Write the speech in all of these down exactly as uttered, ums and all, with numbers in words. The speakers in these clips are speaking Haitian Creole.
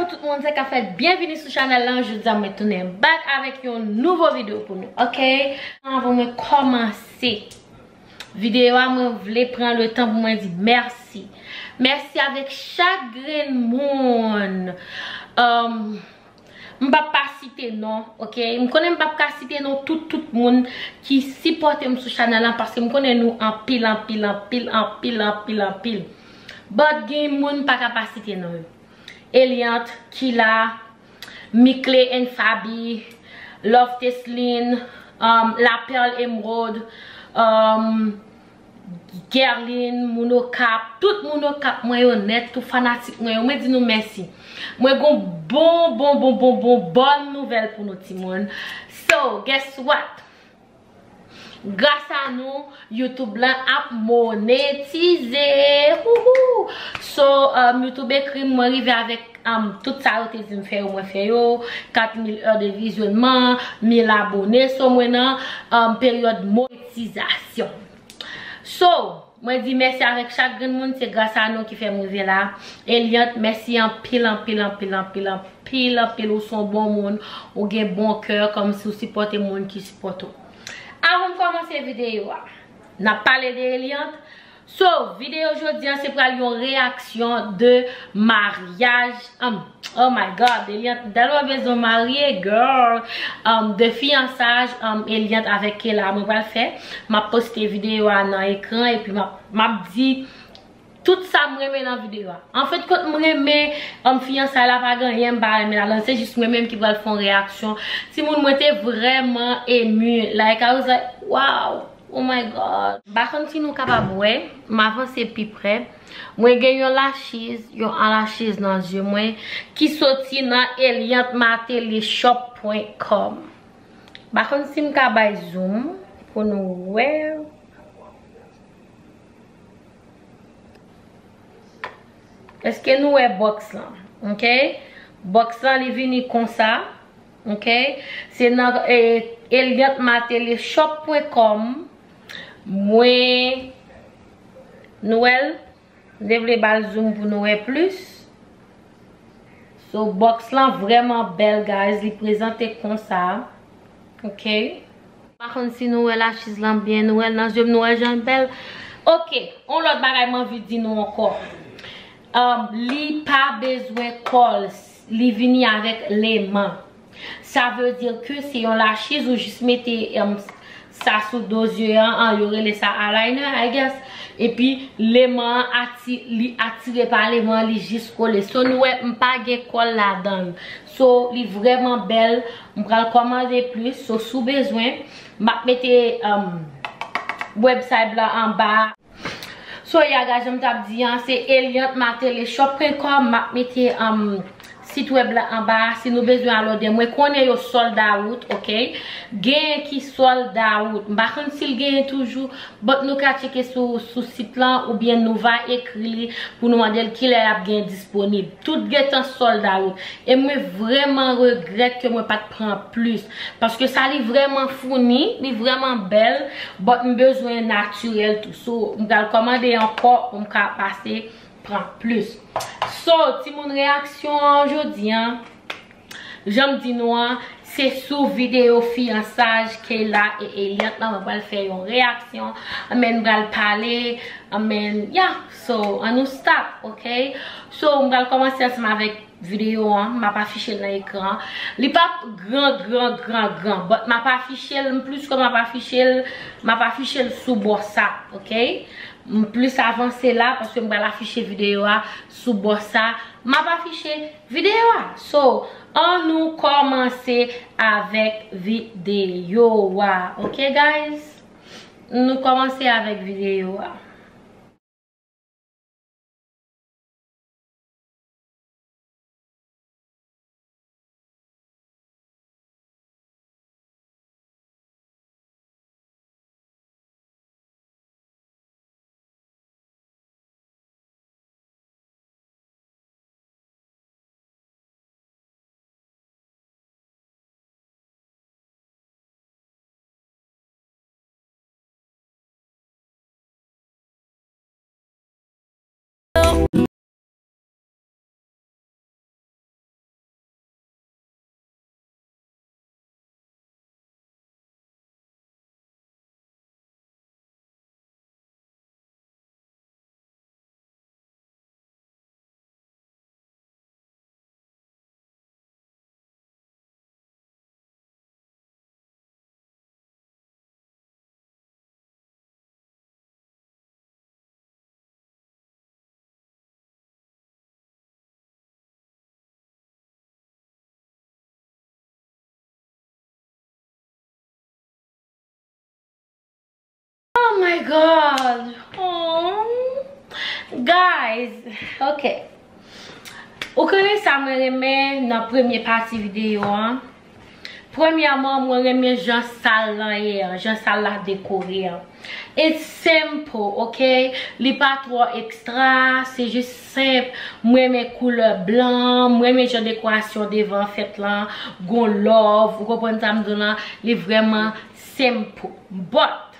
Tout moun, sa k ap fèt, byenvini sou chanèl lan. Jodi a mwen tounen back avèk yon nouvo videyo pou nou, oke? Anvan mwen kòmanse videyo a, mwen vle pran letan pou mwen di mèsi. Mèsi avèk chak grenn moun. Um, m p ap pa site non, oke? M konnen m p ap ka site non tout, tout moun ki sipòte m sou chanèl lan, paske m konnen nou anpil, anpil, anpil, anpil, anpil, anpil. But gen moun m pa ka pa site non yo. Eliante, Kila, Mickley and Faby, Love Teslin, um, La Perle Emeraude, um, Guerline, moun Okap, tout moun Okap mwen yo nèt, tout fanatik mwen yo, mwen di nou mèsi. Mwen gon bon, bon, bon, bon, bon, bòn nouvèl pou nou timoun. So, guess what? Gras a nou, YouTube lan ap monetize. Wouhou! So, um, YouTube ekri m, mwen rive avèk, um, tout sa yo te di m fè yo, mwen fè yo. Kat mil è de vizyonman, mil abone. So, mwen nan, um, peryòd monetizasyon. So, mwen di mèsi avèk chak grenn moun, se gras a nou ki fè m rive la. Eliante, mèsi anpil, anpil, anpil, anpil, anpil, anpil. Ou se yon bon moun, ou gen bon kè, kòmsi ou sipòte moun ki sipòte w. Avan m kòmanse videyo a, n ap pale de Eliante. So, videyo jodi a, se pral yon reyaksyon de maryaj. Um, oh my God, Eliante, m tèlman bezwen marye, girl. Um, de fiyansaj, um, Eliante avèk Kela, mwen pral fè. M ap poste videyo a nan ekran, epi m ap, m ap di tout sa m renmen nan videyo a. Anfèt, kont m renmen, um, fiyansay la, pa gen anyen m pa renmen ladan l. Se jis mwen menm ki pral fè yon reyaksyon. Timoun, mwen te vrèman emu. Like, I was like, wow, oh my God. M pa konn si nou kapab wè, m avanse pi prè. Mwen gen yon lachiz, yon lachiz nan zye mwen, ki soti nan eliante martelly shop point com. M pa konn si m ka bay zoom pou nou wè. Èske nou wè bòks lan? Oke? Bòks lan, li vini konsa. Oke? Se nan, eh, eliante martelly shop point com. Mwen, nou wè l? M te vle ba l zoom pou nou wè plis. So, bòks lan vrèman bèl, guys. Li prezante konsa. Oke. Pa konn si nou wè lachiz lan byen, nou wè l nan zye m, nou wè jan l bèl. Oke, yon lòt bagay m anvi di nou ankò. Um, li pa bezwen kòl, li vini avèk leman. Sa vle di ke se yon lachiz ou jis mete, em, sa sou do zye an, an, yo rele sa eyeliner, I guess. Epi leman an ati-, li atire pa leman an, li jis kole. So nou wè, m pa gen kòl ladan l. So li vrèman bèl. M pral kòmande plis. So si w bezwen, m ap mete, em, website la anba. So, ya, guys, jan m t ap di an, se eliante martelly shop point com. M ap mete, um, sit wèb la anba a. Si nou bezwen al òdè, mwen konnen yo sold out, oke? Genyen ki sold out. M pa konn si l genyen toujou, but nou ka tcheke sou, sou sit lan, oubyen nou va ekri li pou nou mande l kilè y ap gen disponib. Tout gentan sold out. E mwen vrèman regrèt ke mwen pa t pran plis. Paske sa li vrèman founi, li vrèman bèl, but m bezwen natirèl tou. So, m pral kòmande ankò pou m ka pase pran plis. So, timoun, reyaksyon an jodi an, jan m di nou an, se sou videyo fiyansaj Kela e Eliante lan, mwen pral fè yon reyaksyon. Anmèn, m pral pale. Anmèn, yeah. So, ann nou start, oke? So, m pral kòmanse ansanm avèk videyo an, m ap afiche l nan ekran. Li p ap gran, gran, gran, gran, but m ap afiche l, m plis ke m ap afiche l, m ap afiche l sou bò sa, oke? M plis avanse la, paske m pral afiche videyo a sou bò sa. M ap afiche videyo a. So, ann nou kòmanse avèk videyo a, oke, guys? Nou kòmanse avèk videyo a. Oh. Guys, ok. Ou konnen sa mwen renmen nan premye pati videyo an. Premyèman, mwen renmen jan sal lan ye an, jan sal la dekore an. It's simple, ok? Li pa twò ekstra, se jis senp. Mwen renmen koulè blan, mwen renmen jan dekorasyon devan fèt lan, gon love, ou konprann sa m di w lan, li vrèman simple. But,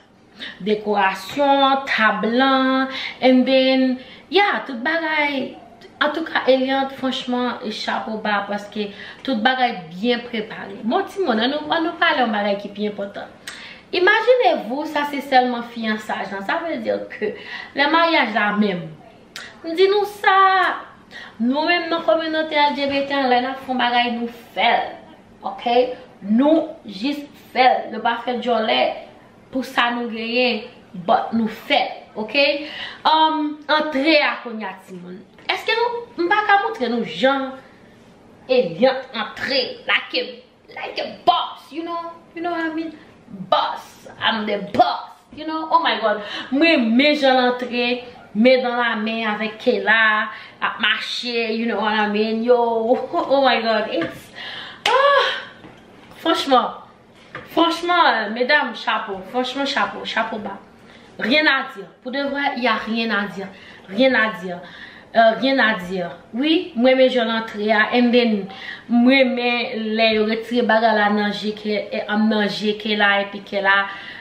dekorasyon, tab lan, and then, yeah, tout bagay. Antouka, Eliante, franchman, chapo ba, paske tout bagay byen prepare. Bon, timoun, ann nou, ann nou pale yon bagay ki pi enpòtan. Imaginez-vous, sa se sèlman fiyansaj lan. Sa vle di ke lè maryaj la menm, m di nou sa, nou menm nan kominote L G B T an, lè n ap fè yon bagay, nou fè l. Ok? Nou jis fè l. Nou pa fè djòlè pou sa nou genyen, but nou fè l, ok? Um, antre a kounye a, timoun. Èske nou, m pa ka montre nou jan Eliante antre like a, like a boss, you know? You know what I mean? Boss, I'm the boss, you know? Oh my God. Mwen renmen jan l antre, men dan la men avèk Kayla, ap mache, you know what I mean? Yo, oh my God, it's, ah, franchman, Franchman, medam, chapo. Franchman, chapo. Chapo ba. Rien à dire. Pour de vrai, il y a rien à dire. Rien à dire. Euh, rien à dire. Wi, mwen renmen jan l antre a. And then, mwen renmen lè yo retire bagay la nan je ke, eh, nan je Kayla epi Kayla.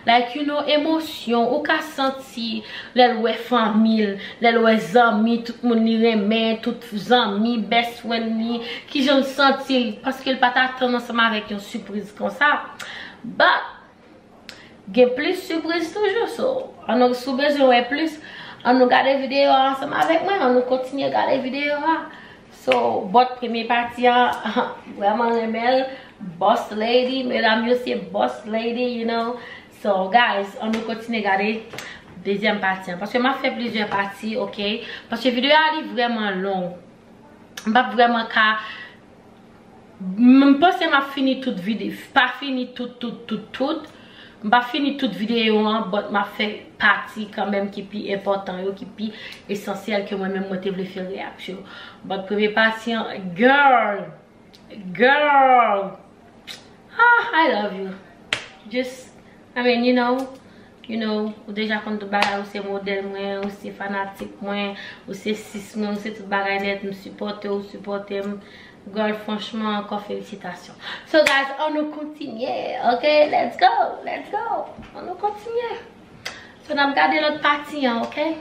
Like, you know, emosyon. Ou ka santi lè l wè fanmi l, lè l wè zanmi, tout moun li renmen, tout zanmi, best friend li, kijan l santi l, paske l pa t atann ansanm avèk yon sipriz konsa. But, gen plis sipriz toujou, so, ann nou, si w bezwen wè plis, ann nou gade videyo a ansanm avèk mwen, ann nou kontinye gade videyo a. So, but premye pati a, vrèman renmen l, boss lady, medam yo se boss lady, you know. So, guys, ann nou kontinye gade dezyèm pati an. Paske m ap fè plizyè pati, ok? Paske videyo a li vrèman long. M p ap vrèman ka, m, m panse m ap fini tout vide-, pa fini tout, tout, tout, tout. M p ap fini tout videyo an, but m ap fè pati kanmenm ki pi enpòtan yo, ki pi esansyèl ke mwen menm mwen te vle fè reyaksyon. But premye pati an, girl, girl, ah, I love you. Just, I mean, you know, you know, ou deja konn tout bagay, ou se modèl mwen, ou se fanatik mwen, ou se sis mwen, ou se tout bagay nèt, m sipòte w, ou sipòte m. Girl, franchman, ankò felisitasyon. So, guys, ann nou kontinye, ok? Let's go, let's go. Ann nou kontinye. So, n ap gade lòt pati an, ok?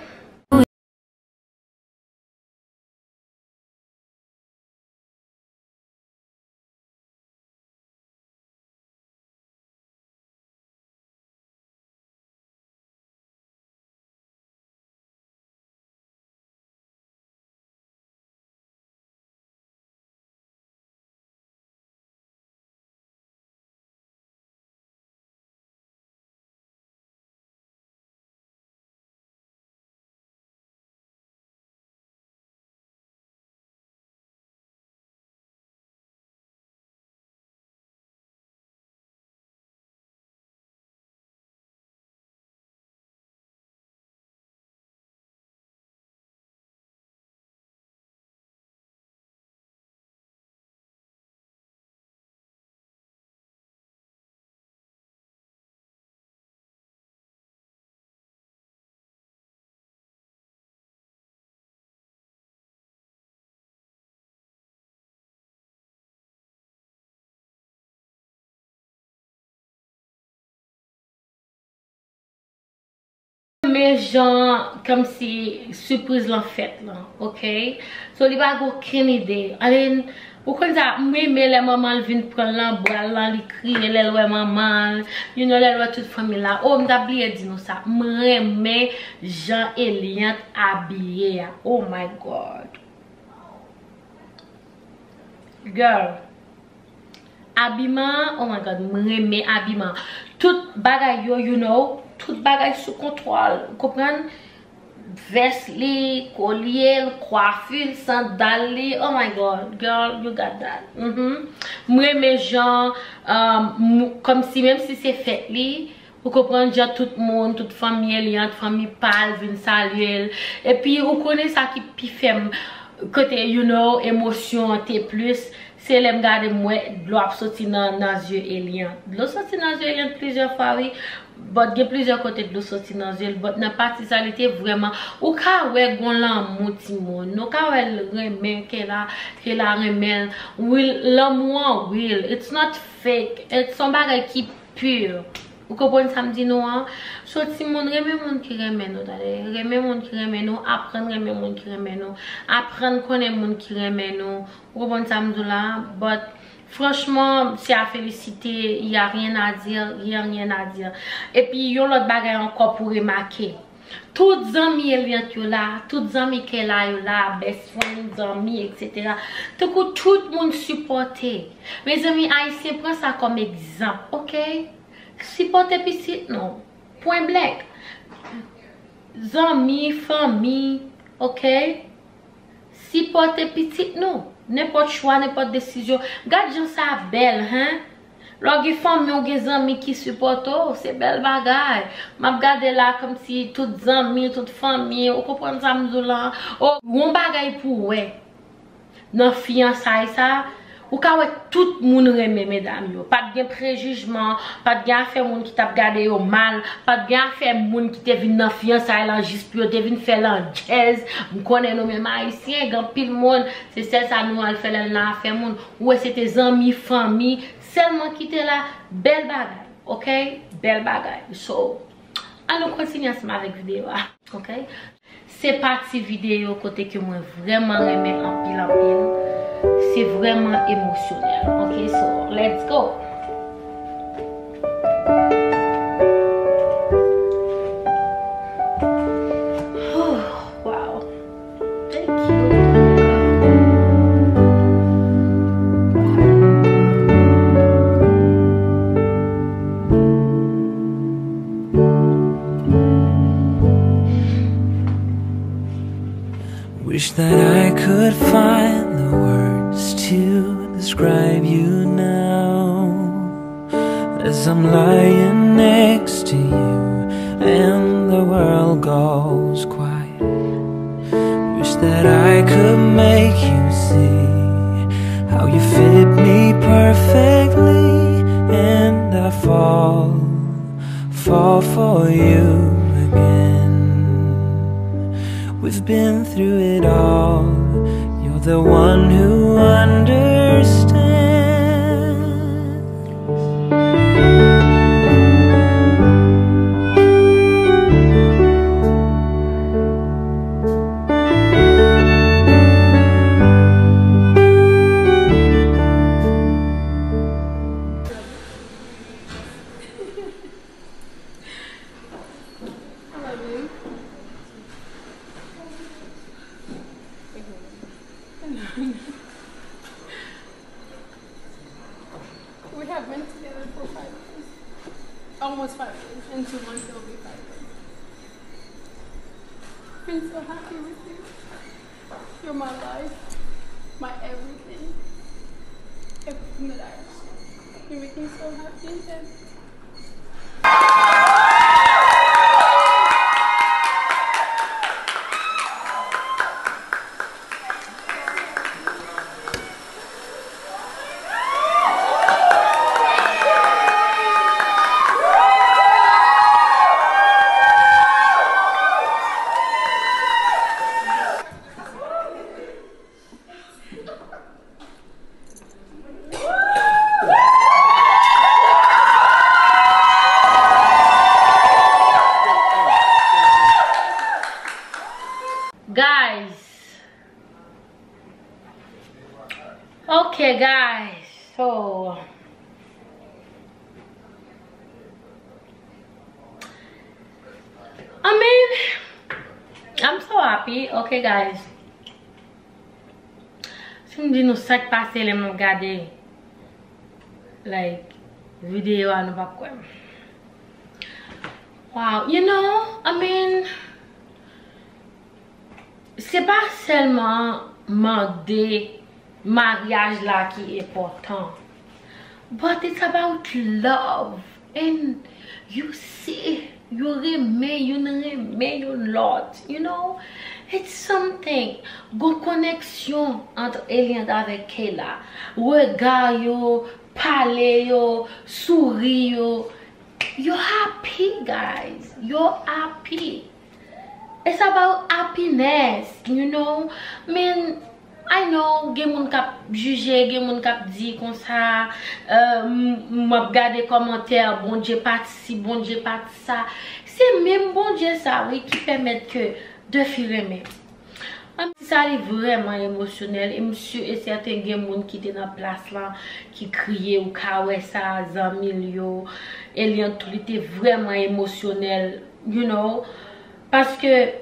Men jan, kòmsi, sipriz lan fèt lan, ok? So, li pa gen okenn ide. I mean, ou konn sa, m renmen lè manman l vin pran l nan bra l lan, li kriye lè l wè manman l, you know, lè l wè tout fanmi l la. Oh, m t ap bliye di nou sa. M renmen jan Eliante abiye a. Oh my God. Girl. Abiman an, oh my God, m renmen abiman. Tout bagay yo, you know, tout bagay sou kontwòl, ou konprann? Vès li, kolye l, kwafi l, sandal li, oh my God, girl, you got that. Mhm. M renmen jan, um, m-, kòmsi, menm si se fèt li, Ou konprann jan tout moun, tout fanmi Eliante, fanmi pa l vin salye l. Epi ou konnen sa ki pi fè m kote, you know, emosyon an te plis. Se lè m gade m wè dlo ap soti nan, nan zye Eliante. Dlo soti nan zye Eliante plizyè fwa, wi. But gen plizyè kote dlo soti nan zye l. But nan pati sa, li te vrèman, ou ka wè gon lanmou timoun. Ou ka wè l renmen Kela, Kela renmen l. Wi, lanmou an real. It's not fake. It's yon bagay ki pure. Ou konprann sa m di nou an? So, timoun, renmen moun ki renmen nou, tande. Renmen moun ki renmen nou, aprann renmen moun ki renmen nou, aprann konnen moun ki renmen nou. Ou konprann sa m di w la? But, franchman, c'est à féliciter, y a rien à dire, y a rien à dire. Epi, yon lòt bagay ankò pou remake. Tout zanmi Eliante yo la, tout zanmi Kela yo la, best friend, zanmi, et cetera. Tankou tout moun sipòte. Mezanmi, Ayisyen, pran sa kòm egzanp, oke? Sipòte pitit nou. Pwen blank. Zanmi, fanmi, oke? Sipòte pitit nou. Nenpòt chwa, nenpòt desizyon. Gad jan sa bèl, hen? Lè w gen fanmi, w gen zanmi ki sipòte w, se bèl bagay. M ap gade la kòmsi tout zanmi, tout fanmi, ou konprann sa m di w la? O, yon bagay pou w wè. Nan fiyansay sa, ou ka wè tout moun renmen medam yo. Pa t gen prejijman, pa t gen afè moun ki t ap gade yo mal, pa t gen afè moun ki te vin nan fiyansay lan jis pou yo te vin fè landjèz. M konnen nou menm Ayisyen, gen anpil moun, se sèl sa nou al fè lè n nan afè moun. Ou wè se te zanmi, fanmi, sèlman ki te la, bèl bagay, oke? Bèl bagay. So, ann nou kontinye ansanm avèk videyo a, oke? Se pati videyo kote ke mwen vrèman renmen anpil, anpil. Se vrèman emosyonèl. Ok, so, let's go. Wow. Thank you. Wish that I could find the words to describe you now. As I'm lying next to you and the world goes quiet. Wish that I could make you see how you fit me perfectly, and I fall fall for you again. We've been through it all. You're the one who understands. I love you. We have been together for five years. Almost five years. In two months, it'll be five years. Been so happy with you. You're my life, my everything, everything that I am. You make me so happy and Guys. Okay, guys. So, I mean, I'm so happy. Okay, guys. Si m di nou sa k pase lè m ap gade, like, videyo a, nou p ap kwè m. Wow, you know, I mean, se pa sèlman mande maryaj la ki enpòtan. But it's about love. And you see, yo renmen, youn renmen youn lòt, you know? It's something. Gon koneksyon ant Eliante avèk Kayla. Rega yo, pale yo, souri yo. Yo happy, guys. Yo happy. It's about happiness, you know? Men, I know, gen moun k ap jije, gen moun k ap di konsa, euh, m, m ap gade kòmantè, Bondye pa t si, Bondye pa t sa. Se menm Bondye sa, wi, ki pèmèt ke de fi renmen. An, sa li vrèman emosyonèl, e m si e sèten gen moun ki te nan plas lan, ki kriye, ou ka wè sa, zanmi l yo, Eliante tou, li te vrèman emosyonèl, you know, paske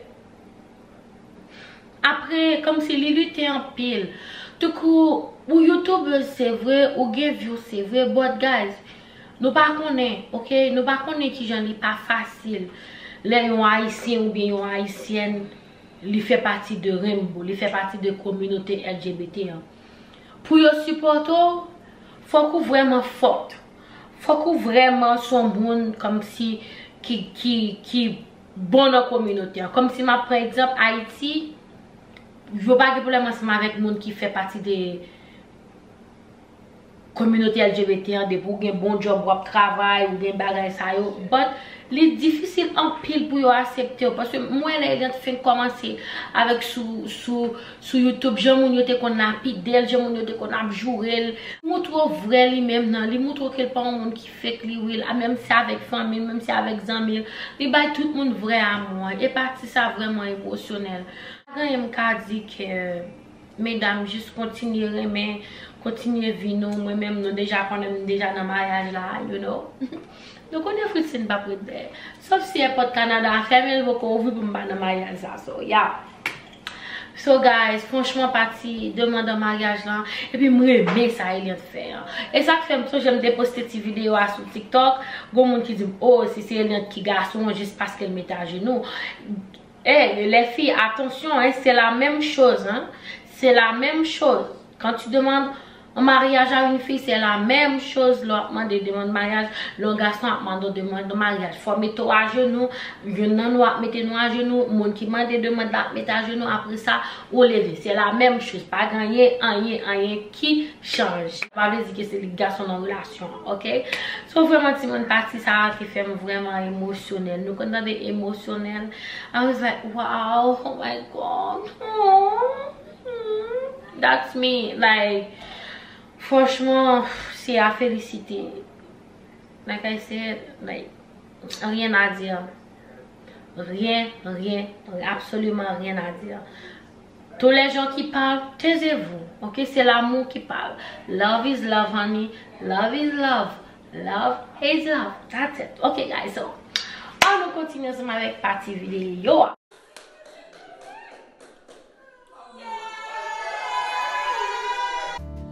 apre, kòmsi li lite anpil. Tankou, ou youtubeuse, se vre, ou gen view, se vre, but guys, nou pa konnen, ok? Nou pa konnen kijan li pa fasil lè yon Ayisyen oubyen yon Ayisyèn, li fè pati de rainbow, li fè pati de kominote L G B T an. Pou yo sipòte w, fòk ou vrèman fòt. Fòk ou vrèman se yon moun kòmsi ki, ki, ki bon nan kominote an. Kòmsi m ap pran egzanp Ayiti, yo pa gen pwoblèm ansanm avèk moun ki fè pati de kominote L G B T an, depi w gen bon djòb, w ap travay, ou gen bagay sa yo. But li difisil anpil pou yo aksepte w. Paske m wè lè Eliante fin kòmanse avèk sou, sou, sou YouTube, jan moun yo te konn lapide l, jan moun yo te konn ap joure l. Li moutre w vrè li menm nan, li moutre w ke l pa yon moun ki fake, li real, a, menm si avèk fanmi l, menm si avèk zanmi l, li bay tout moun vrè amou an. E pati sa vrèman emosyonèl. Pa gen anyen m ka di ke medam, jis kontinye renmen, kontinye vi nou. Mwen menm, nou deja konnen m deja nan maryaj la, you know. Nou konnen Fritz pa p ret dèyè. Sòf si èpòt Kanada a fèmen, li poko ouvri pou m pa nan maryaj sa. So, yeah. So, guys, franchman, pati demann an maryaj lan, epi m renmen sa Eliante fè an. E sa k fè m sonje m te poste ti videyo a sou TikTok, gon moun ki di m, "Oh, si se Eliante ki gason an, jis paske l mete ajenou." Hey, les filles, attention, hein, c'est la même chose, hein. C'est la même chose. Quand tu demandes en mariage à une fille, c'est la même chose. Lè w ap mande demann maryaj, lè yon gason ap mande w demann maryaj, fò w mete w ajenou, youn nan nou ap mete nou ajenou, moun ki mande demann la ap mete ajenou, apre sa, ou leve. C'est la même chose. Pa gen anyen, anyen, anyen ki chanje. Sa pa vle di ke se li k gason nan relasyon an, ok? So, vrèman, timoun, pati sa a te fè m vrèman emosyonèl. Nou konn tande emosyonèl? I was like, "Wow, oh my God. Oh, hmm, that's me." Like, franchman, se a felisite. Like I said, like, rien à dire. Rien, rien, absolument rien à dire. Tous les gens qui parlent, taisez-vous, ok? C'est l'amour qui parle. Love is love, honey. Love is love. Love is love. That's it. Ok, guys, so, ann nou kontinye ansanm avèk pati videyo a.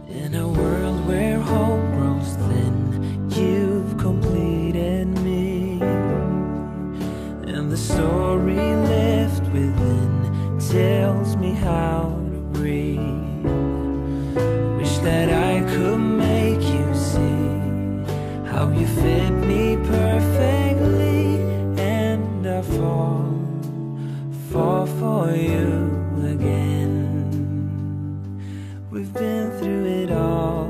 In a world where hope grows thin, you've completed me. And the story left within tells me how to breathe. Wish that I could make you see how you fit me perfectly, and I fall, fall for you again. We've been through it all.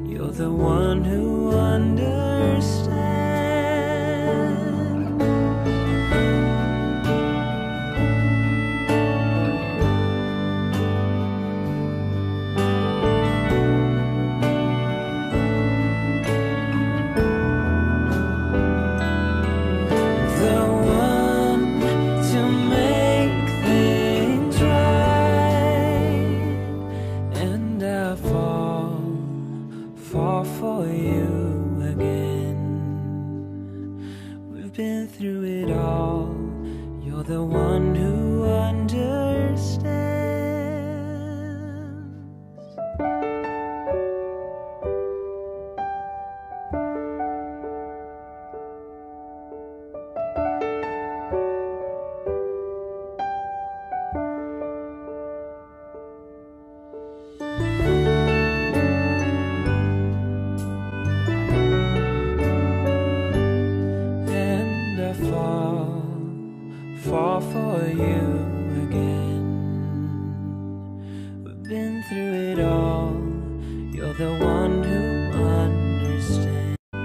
You're the one who understands. The one to make things right. And I fall, fall for you again. We've been through it all. You're the one who understands.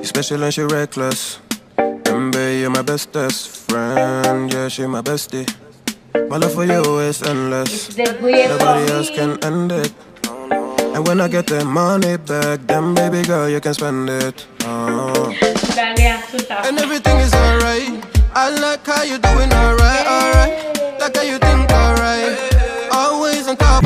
Especially when she reckless. Baby, you're my bestest friend. Yeah, she my bestie. My love for you is endless. Nobody else can end it. And when I get the money back, then baby girl, you can spend it. Oh. And everything is alright. I like how you doing alright, alright. Like how you think alright. Always on top.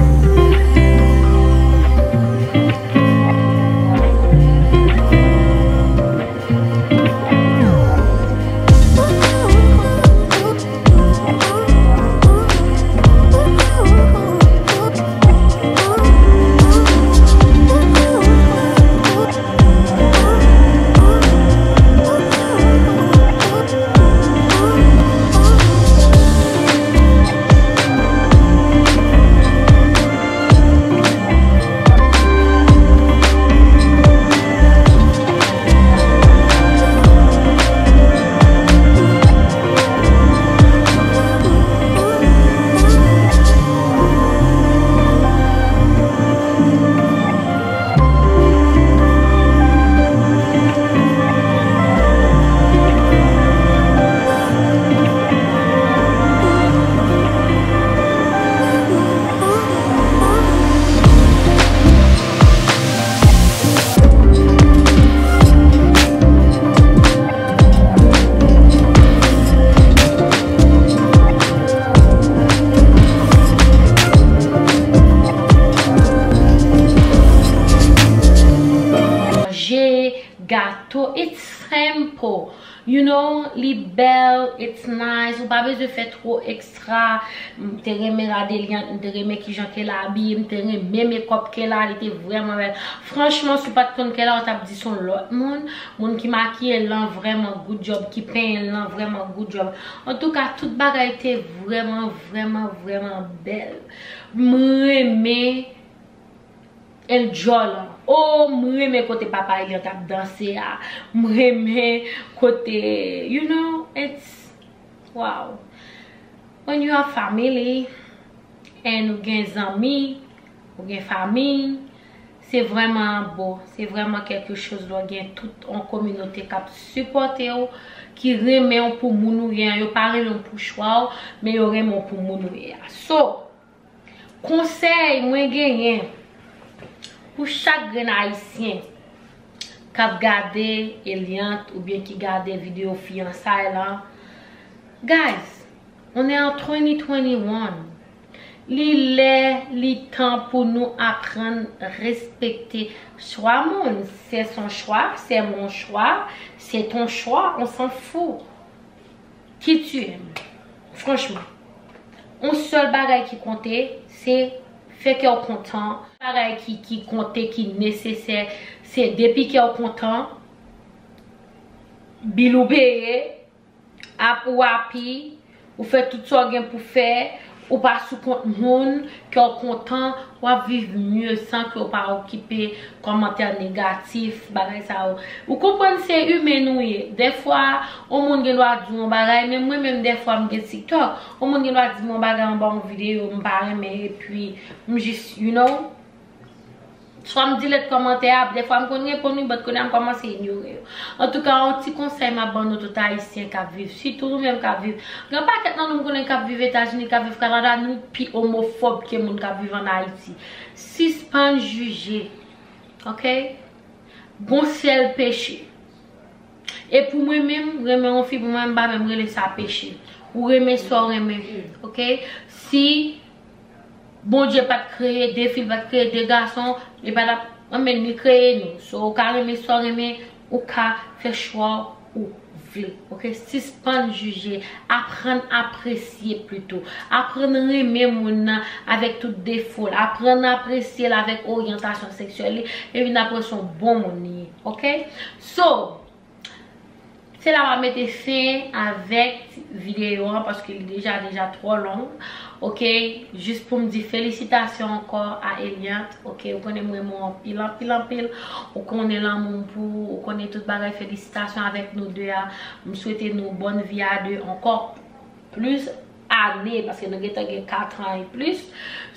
To, it's simple. You know, li bèl, it's nice. Ou pa bezwen fè two ekstra. M te renmen rad Eliante, m te renmen kijan ke l abiye, m te renmen makeup ke l a, li te vrèman bèl. Franchman, si w pa t konn ke l a, ou t ap di se yon lòt moun. Moun ki makiye l lan vrèman good job, ki penyen l lan vrèman good job. Antouka, tout bagay te vrèman, vrèman, vrèman bèl. M renmen Enjoy lan. Oh, m renmen kote papa Eliante ap danse a. M renmen kote, you know, it's wow. When you have family and ou gen zanmi, ou gen fanmi, se vrèman bon. Se vrèman kèlke choz lè w gen tout yon kominote k ap sipòte w, ki renmen w pou moun ou ye an. Yo pa renmen w pou chwa w, men yo renmen w pou moun ou ye a. So, konsèy mwen genyen pou chak grenn Ayisyen k ap gade Eliante oubyen ki gade videyo fiyansay lan. Guys, on est en twenty twenty-one. Li lè, li tan pou nou aprann respekte chwa moun. C'est son choix, c'est mon choix, c'est ton choix, on s'en fout. Ki tu aimes? Franchman, yon sèl bagay ki konte, se fè kè w kontan. Bagay ki, ki konte, ki nesesè, se depi kè w kontan, bil ou peye, ap ou api, ou fè tout sa w gen pou fè, ou pa sou kont moun, kè w kontan, w ap viv mye san ke w pa okipe kòmantè negatif, bagay sa yo. Ou konprann se imen nou ye. Dèfwa, yon moun gen dwa di w yon bagay, men mwen menm dèfwa m gen TikTok. Yon moun gen dwa di m yon bagay anba yon videyo, m pa renmen, epi m jis, you know, swa m delete kòmantè a, dèfwa m konn reponn wi, but kounye a m kòmanse inyore yo. Antouka, yon ti konsèy m ap ban nou tout Ayisyen k ap viv, sitou nou menm k ap viv. Gen yon pakèt nan nou m konnen k ap viv Etazini, k ap viv Kanada, nou pi omofòb ke moun k ap viv ann Ayiti. Sispann jije, oke? Gon sèl peche. E pou mwen menm, renmen yon fi pou mwen, m pa menm rele sa peche. Ou renmen sa w renmen, oke? Si Bondye pa t kreye de fi, li pa t kreye de gason, li pa t ap, anben, li kreye nou. So, ou ka renmen sa w renmen, ou ka fè chwa ou vle. Oke? Sispann jije, aprann apresye plito. Aprann renmen moun nan avèk tout defo l. Aprann apresye l avèk oryantasyon seksyèl li. Epi n aprann se yon bon moun li ye. Oke? So, se la m ap mete fen avèk videyo an paske li deja, deja twò long. Oke? Jis pou m di felisitasyon ankò a Eliante. Oke? Ou konnen m renmen w anpil, anpil, anpil. Ou konnen lanmou m pou ou. Ou konnen tout bagay. Felisitasyon avèk nou de a. M swete nou bòn vi a de ankò plis ane, paske nou gentan gen kat an e plis.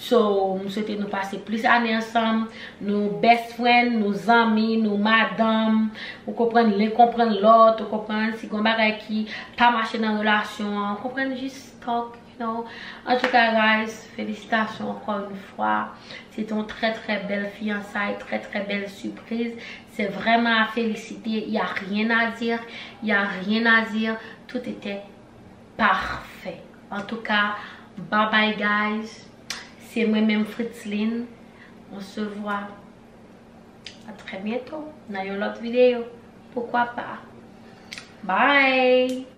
So, m swete nou pase plis ane ansanm, nou best friend, nou zanmi, nou madanm, ou konprann, len konprann lòt, ou konprann, si gon bagay ki pa mache nan relasyon an, ou konprann, jis talk, you know. Antouka, guys, felisitasyon encore une fois. C'était une très, très belle fiançailles, très, très belle surprise. C'est vraiment à féliciter. Il y a rien à dire, il y a rien à dire. Tout était parfait. Antouka, bye bye, guys. Se mwen menm, Fritzline. On se voit à très bientôt nan yon lòt videyo. Pourquoi pas? Bye!